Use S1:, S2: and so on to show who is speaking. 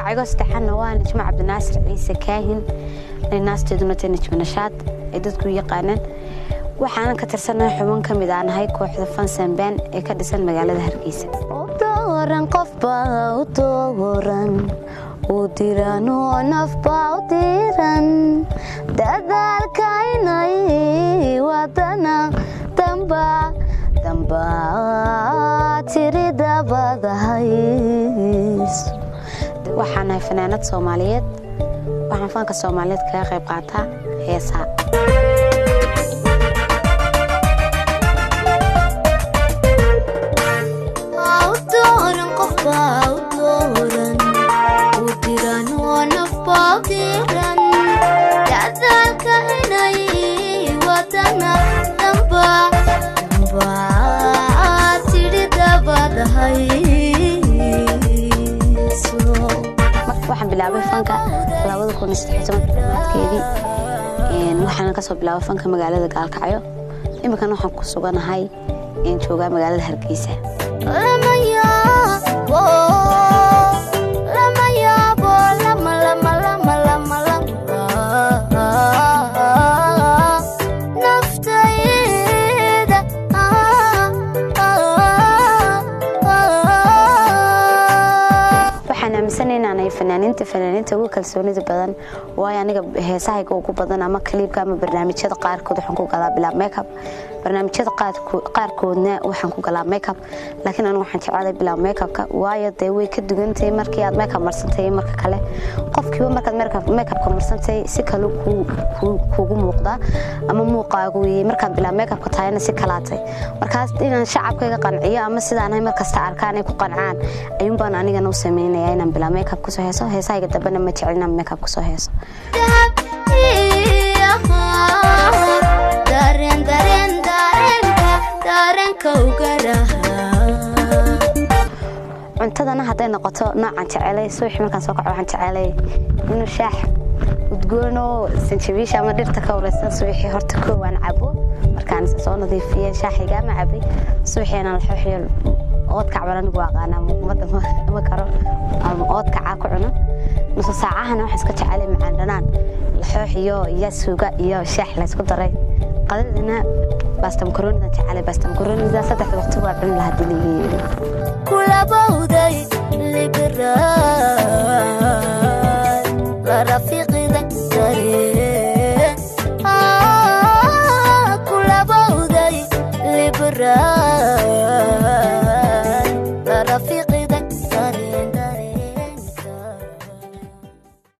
S1: Magacaygo saddexaadna waa Najmo Cabdinaasir Ciise Kaahin, naasteeduna tahay Najmo Nashaad ay dadku u yaqaanaan. Waxaanan ka tirsanahay xubin ka mid aan ahay kooxda Fansanban ee ka dhisan magaalada Hargeysa. Dooran qofba u dooran u diran oo nafba u diran dadaalka inay wadana damba damba tiri dabadahays. Waxaan ahay fanaanad Soomaaliyeed. Waxaan fanka Soomaaliyeed kaga qayb qaataa heesaa. Waxaan bilaabay fanka 2013 dhammaadkeedii. Waxaana kasoo bilaabay fanka magaalada Gaalkacyo. Iminkana waxaan ku suganahay joogaa magaalada Hargeysa. Waxaan aaminsanay inaanay fanaaniinta ugu kalsoonida badan, waayo aniga heesahayga ugu badan ama clipka ama barnaamijyada qaarkood waxaan ku galaa bilaa makeup, barnaamijyada qaarkoodna waxaan ku galaa makeup. Laakiin anigu waxaan jecelahay bilaa makeupka, waayo dee way ka dugantahay markii aad makeup marsantay iyo marka kale. Qofkiiba markaad makeupka marsantay si kale kuugu muuqdaa ama muuqaagu weeye, markaad bilaa makeupka tahayna si kalaatay. Markaas inaan shacabkayga qanciyo ama sidaan ahay markasta arkaan ay ku qancaan ayuunbaan anigana u sameynaya inaan bilaa makeup kusoo heeso. Heesahayga dambena ma jecel inaan makeup kusoo heeso. Cuntadana hadday noqoto noocan jecelay, subaxii markaan soo kaco waxaan jecelay inuu shaax udgoono sanjabiisha ama dhirta ka wareysan subaxii horta koow aan cabo. Markaan isa soo nadiifiye shaaxiga ama cabay, subaxii inaan laxooxiyo oodkac baan anigu aqaanaa, muuqmada ma karo ama oodkacaa ku cuno. Nuso saacahana waxaan iska jecelay macaan dhanaan laxoox iyo suuga iyo shaax laysku daray. Qadadana basta makaronidan jecelay. Basta makaronida saddexda waqti waa cuni lahaa hadii laga yeelo.
S2: Kulabowday libiraad.